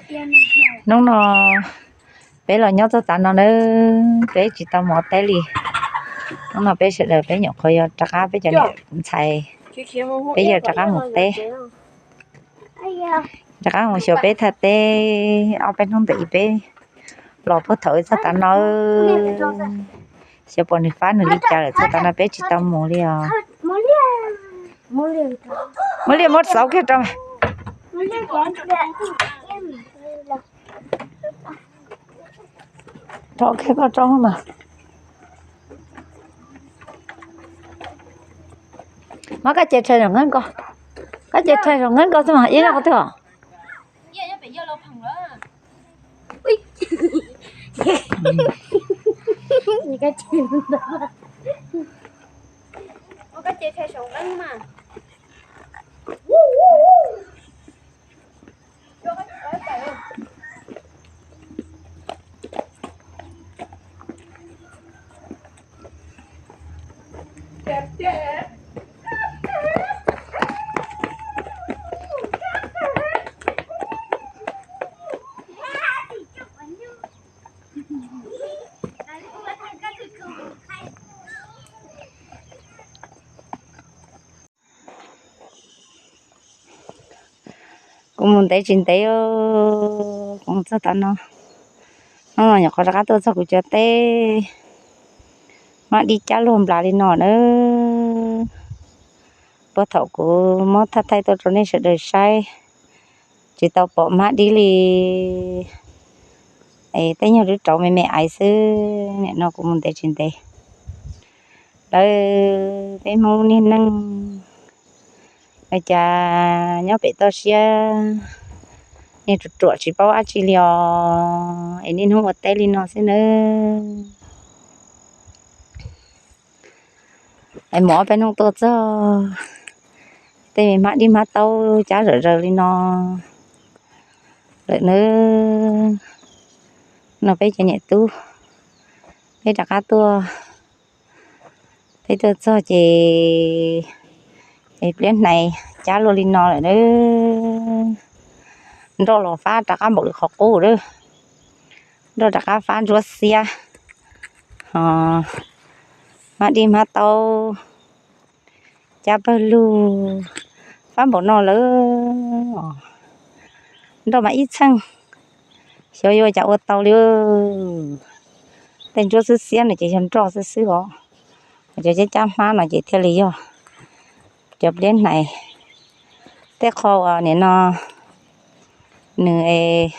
Hnub no peb los nyob txog tav no nawb, peb tsis tau mus ua teb li. Hnub no peb sawv daws peb nyuam qhuav yuav rov qab, peb cov niam ntxhais, peb yuav rov qab mus teb, rov qab mus xyuas peb thaj teb ob peb hnub ntawd peb los puag thaum txog tav no, xyov pom nws fab nws li cas lawm, txog tav no peb tsis tau mus li os. Muab liaj muab xauv kiag rau. Rau kiag koj rau mas. Muab koj ces rhais saum nqeeb ko, koj ces rhais saum nqeeb ko xwb mas ib zaug qhov twg os. Kuv mus ntev tsis ntev, kuv mus txog tav no, hnub no nyuam qhuav rov qab tuaj txog kuv cov teb, mab dib cab luag nplas li no na. Puag thaum kuv muab thaj thaij tuaj rau nej sawv daws saib, tsis tau pom mab dib li. Es tej nyuag rau me me aiv xwb, nim no kuv mus ntev tsis ntev. Lawv peb Hmoob niag neej, ua cas nyob pem toj siab niag ruam ruam tsis paub dab tsi li os, es niaj hnub ua teb li no xwb nawb. Es mus ob peb hnub tuaj txog, tej me hmab dib hmab taub cab zom zaws li no lawm nawb. No peb cov niam tub, peb rov qab tuaj, peb tuaj txog ces, es pliab hnais cab luaj li no lawm nawb. Nroj los fab rov qab npaum li qhov qub lawm, nroj rov qab fab ntsuab xiab, hmab dib hmab taub cab pawg lug, fab npaum no lawm. Nroj mas ib txheej, xyov yuav ua cas ua tau li. Tej ntsuab xwb xiab no ces yog nroj xwb xwb os, cov cab cab hmab no ces thiaj li yog cov pliab hnais. Tej qho uas nim no nws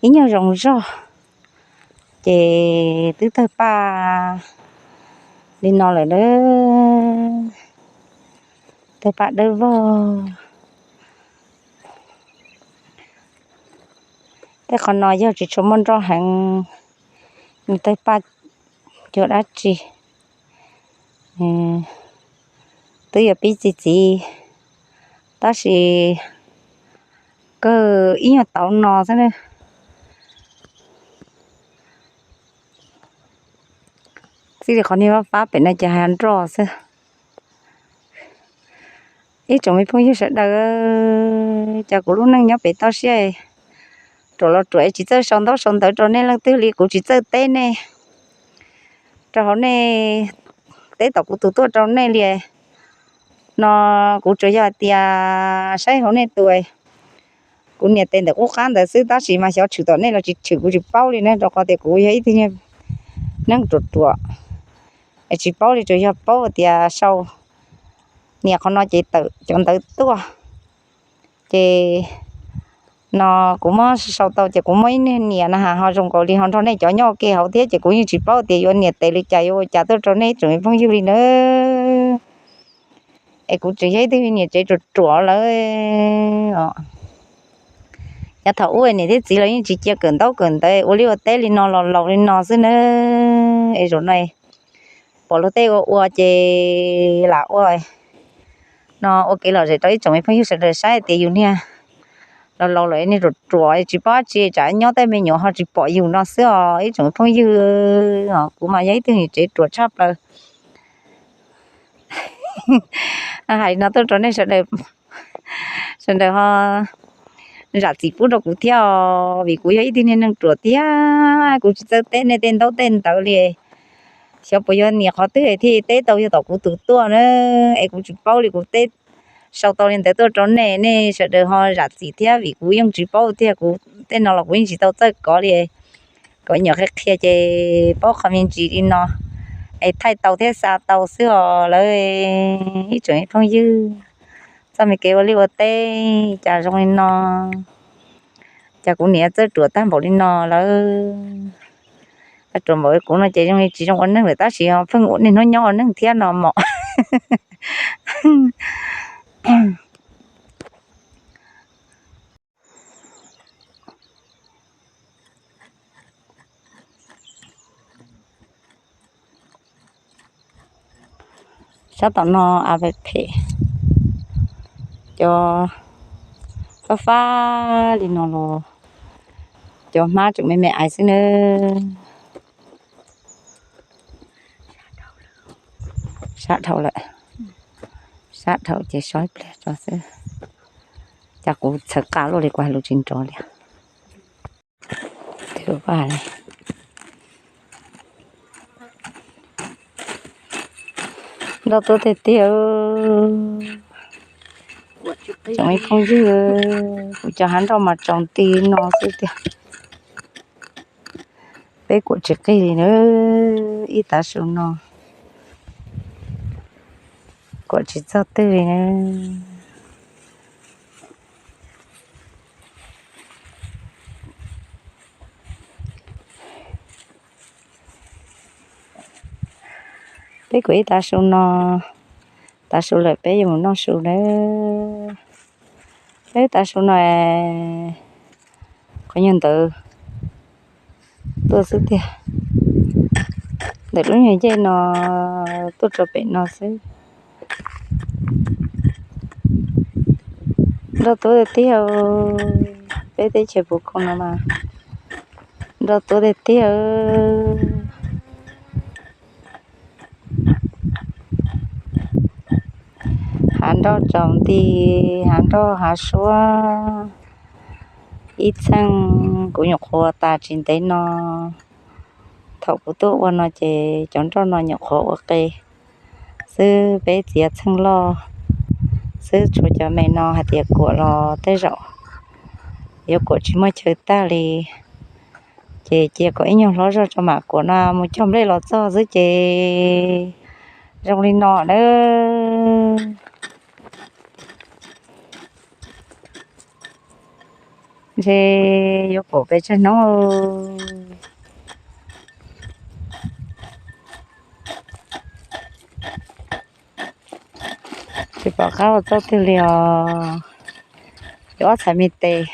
ib nyuag zoo zog ces twb tawg paj li no lawm nawb, tawg paj dawb vog. Tej qhov no yog tsis tshua muaj nroj heev, nws tawg paj cuag dab tsi, twb yuav pib txi txiv, tab sis kawg ib nyuag tauv no xwb na. Txij li qhov niag fab fab pem no ces hais nroj xwb. Ib tsoom me phooj ywg sawv daws, cas kuv lub neej nyob pem toj siab, ruam los ruam tsis txawj sau ntaub sau ntawv rau nej leej twg li, kuv tsis txawj teb nej. Rau hauv nej teb tom kuv tus tuaj rau nej li no, kuv tsuas yog hais tias saib hauv nej tus, kuv nias tes ntawm qub qab ntawd xwb, tab sis mas xyov tshwm tom nej los tsis tshwm kuv tsis paub li na, rau qhov tias kuv yog ib tug neeg ruam ruam, es tsis paub li, tsuas yog paub tias sau, nias qhov no ces tawm cov ntawv tuaj. Ces no kuv muab sau tau ces kuv muab ib niag nias na has ho zoo nkaus li ho nrog nej cov nyob ua ke hauv thiab, ces kuv yeej tsis paub tias yuav nias tes li cas yuav ua cas tuaj rau nej tsoom me phooj ywg li na. Es kuv tseem yog ib tug niam tsev ruam ruam lawm. Yav thaum ub niam thiab txiv los yeej tsis cia kawm ntaub kawm ntawv, ua liaj ua teb li no los laus li no xwb na. Es zaum no pom luag tej ua ua ces lam ua no ua kev lom zem rau ib tsoom me phooj ywg sawv daws saib tias yus niag laus laus lawm niag ruam ruam tsis paub dab tsi, tsam nyob tej me nyuam ho tsis pom yus no xwb os ib tsoom me phooj ywg. Kuv mas yog ib tug niam tsev ruam tshaj plaws. Hais no tuaj rau nej sawv daws, sawv daws ho zam txim pub rau kuv thiab os, vim kuv yog ib tug niag neeg ruam tiag, kuv tsis txawj teb nej tej ntaub tej ntawv li. Xyov puas yog niam qhov twg thiaj teb tau yog tom kuv tus tuaj na, es kuv tsis paub li, kuv teb sau tau li ntawd tuaj rau nej, nej sawv daws ho zam txim thiab, vim kuv yeej tsis paub tiag, kuv tej no los kuv yeej tsis tau txawj kov li. Kom nyuam qhia qhia ces paub qhov me ntsis li no, es thaij tau thiab xa tau xwb os lawv ib tsoom ib phooj ywg. Txoj me kev ua liaj ua teb cas zoo li no, cas kuv niam txawj ruam tag npaum li no lawm. Txawj ruam npaum li kuv no ces zoo li tsis zoo ua neeg lawm, tab sis ho pheej ua niaj hnub nyob ua neeg thiab no mom. Sab tom no av phem phem, cov fab fab li no los cov hmab tseem me me aiv xwb nawb. Sab dhau lawm, sab dhau ces so ib pliag tso xwb. Cas kuv txhawv qa luaj li, kuv hais lus tsis nrov li. Nroj tuab tiag tiag. Tsoom ib phooj ywg, kuv cov hav nroj mas tsaus nti no xwb tiag. Peb kuam tsis qig li na, ib tav su no kuam tsis txog twg li na. Peb kuam ib tav su no, tav su lawm peb yuav mus noj su na. Peb tav su no, qhov nyuag ntawd tuaj xwb tiag. Ntawm lub nyuag ncej no tuaj rau pem no xwb. Nroj tuab tiag tiag, peb teb chaws Pus Khoom no mas nroj tuab tiag tiag. Hav nroj tsaus nti, hav nroj hav suab, ib txheej kuv nyuam qhuav tas tsis ntev no. Thaum kuv tuaj ua no ces cov nroj no nyuam qhuav ua qe xwb, peb txiav txheej loj xwb, tshuav cov me no hais tias kuam los tej zaum yuav kuam tsis muaj chaw tag li. Ces cia kom ib nyuag hlob zog tso mam kuam no mus cog nplej los txog xwb ces zoo li no na. Ntshe yuav kuam pes tsawg hnub. Tsis pom qab ua txoj twg li os. Yuav ob txhais me tes,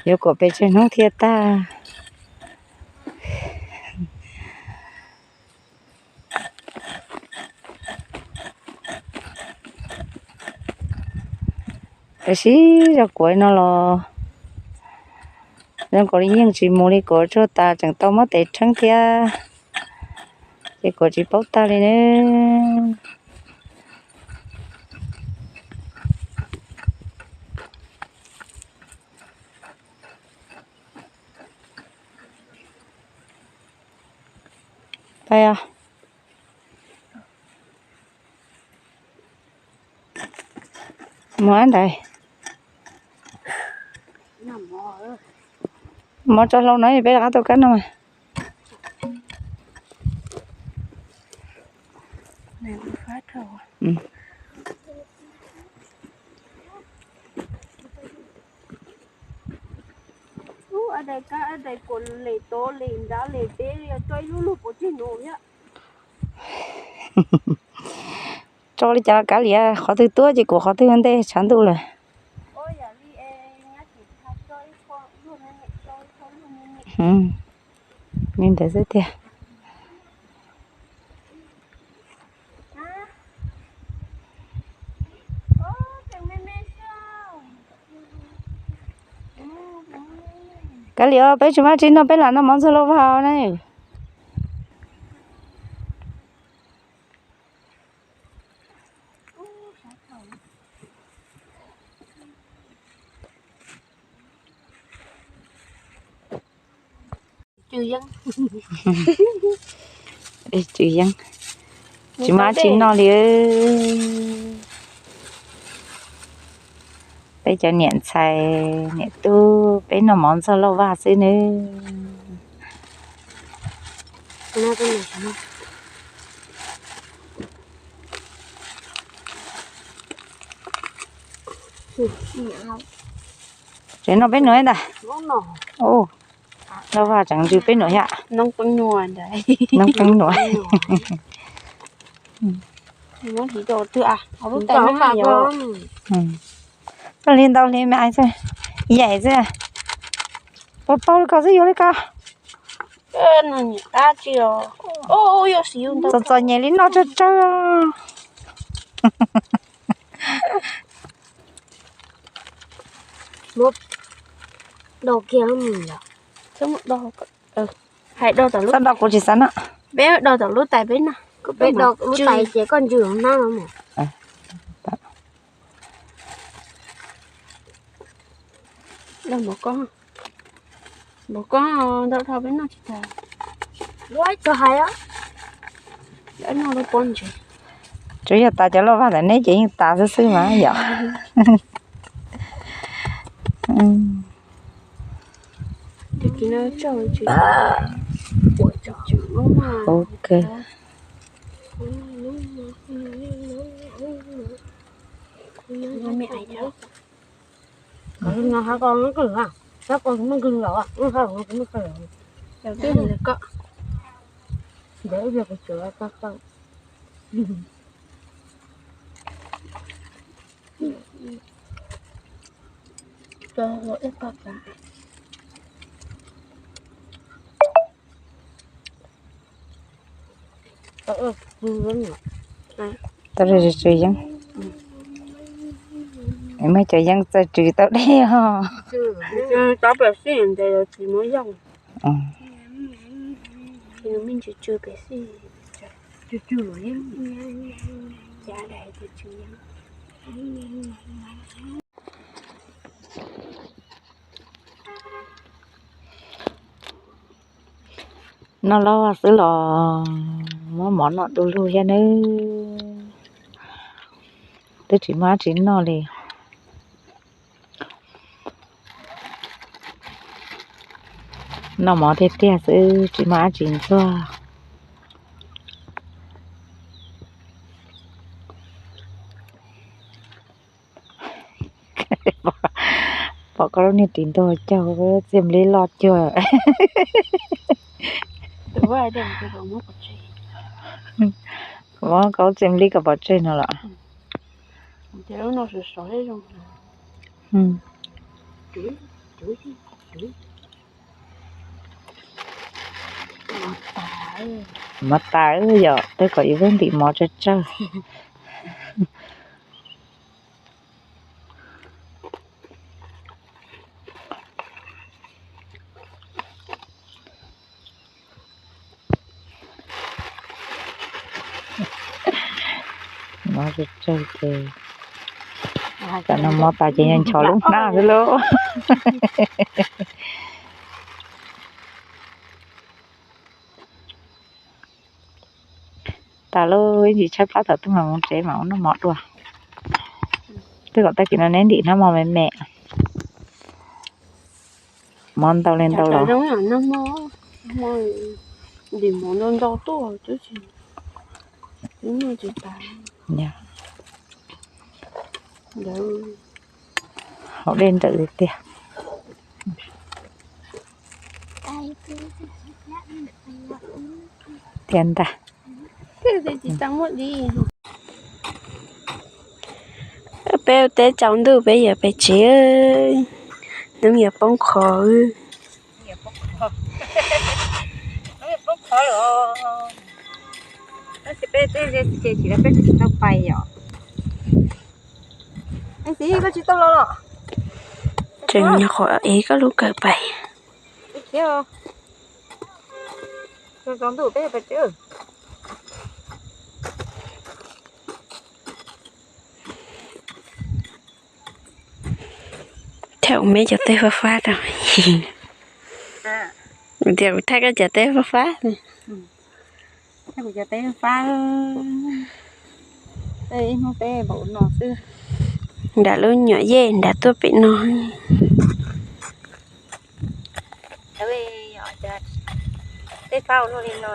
yuav kuam pes tsawg hnub thiaj tag. Tab sis zog kuam no los zoo nkaus li yeej tsis mus li, kuam tsuag tas tseem tau muab tes rheeb thiab, ces kuam tsis paub tag li ne. Pais os. Mus ab ntais. Mov tso hlau no peb rov qab tuaj kab no mas. Tso li cas kav liam, qhov twg tuab ces kuam qhov twg ua ntej tshav ntuj lawm. Li ntawd xwb tiag. Kav liam, peb tsis muaj tsi noj, peb lam noj mov ntxuag lauj vag na. Tsw yeeb. Tsw yeeb. Tsis muaj dab tsi noj li. Peb cov niam ntxhais niam tub peb noj mov ntxuag lauj vaj xwb nawb. Tseem noj peb nuav ntag. Lauj vaj tseem ntsws peb nuav thiab. Noob qeeb nuav. Tau hli ntau hli me ais xwb, yaim xwb. Pau pau li ko xwb yuav li ko. Txom txom nyem li noj tsawg tsawg. Xav do kuv tsis xav no. Peb do tom lub tais peb no. Peb do lub tais ces koj ntsws hnab no. Npawg Koob, npawg Koob ntau dhau peb noj tsis tag. Lub txog hais os. Noj lub pob ntses. Tsuas yog tas cov lauj vaj ntawm neb ces yeej tas xwb xwb mas yom. Ok. Tau tsw yeeb. Muaj cov yeeb txawj tsw tau deb os. Noj lauj vaj xwb los muab mov noj du lug thiab nawb. Twb tsis muaj dab tsi noj li. Noj mov tiag tiag xwb tsis muaj dab tsi ntxuag. Pom koj lub niag ris ntuag caug txiaj nplib loj cuag. Muab koj lub txiaj nplib kom pov tseg no los. Mov tas yom, tej kom yus lub ntim mov tsawg tsawg. Mov tsawg tsawg ces, tam no mov tas ces yog nchos lub hnab xwb lauj. Tas lauj, ib ntsis tshaib plab thaum twg mas mus tsev mas ua noj mov dua. Twb kom tag kis no neb ntim hnab mov me me. Mov ntau li ntau los. Haus dej nrawm tiag tiag. Tiag ntag. Peb ua teb tsaus ntuj peb yuav pem tsev, hnub yuav poob qho. Peb tsis tau pais yom. Koj tsis tau los los? Tseem nyuam qhuav ev koj lub kawm pais. Tsaus ntuj peb pais tsev. Thaum me cov teg fab fab rau. Tias kuv thaij koj cov teb fab fab. Thaij kuv cov teb fab, tej ib hnub teb npaum no xwb. Nram lub nyuam yej nram tuaj pem no. Tej fab ua luaj li no,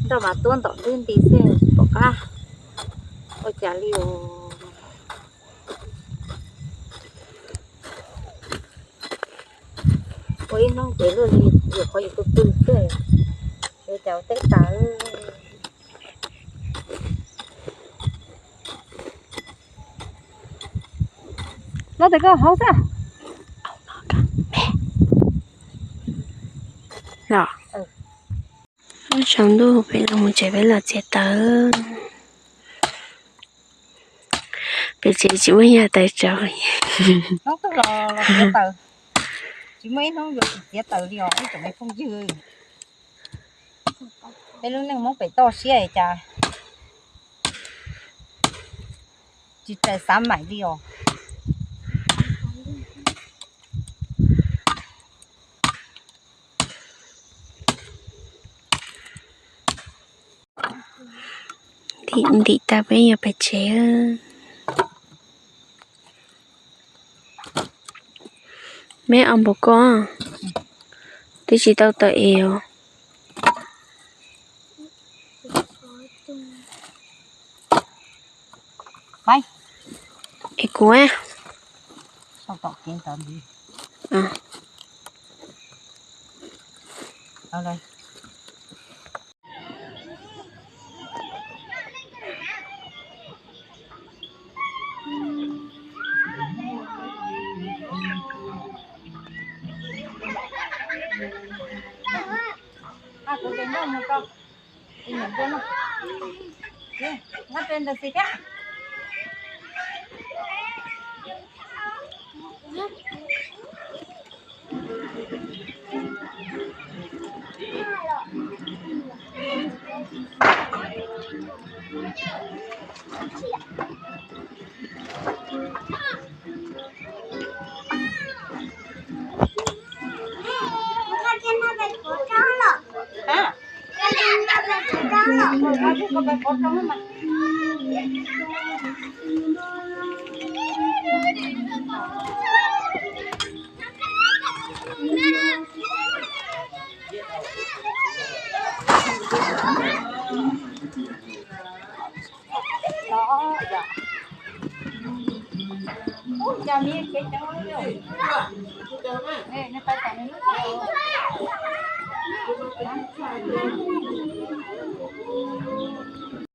nroj mas tuab ntom ntwb nti xwb tsis pom qab ua cas li os. Ua ib hnub ces luaj li yus qhov yus pw pw xwb, yuav cas ua teb tas. Los tes koj hauv xwb. Los, lub tsaus ntuj peb los mus tsev peb los txiav taws. Pem tsev tsis muaj yam taws tsau. Hnub twg los los txiav taws, tsis muaj ib hnub yuav tsis txiav taws li os ib tsoom me phooj ywg. Peb lub neej Hmoob pem toj siab cas tsis raws xav maim li os. Ntim tag peb yuav pem tsev. Peb o npaum ko, twb tsis tau tawm es os. Es kuv Los yog, ub, cas me kev coob li os.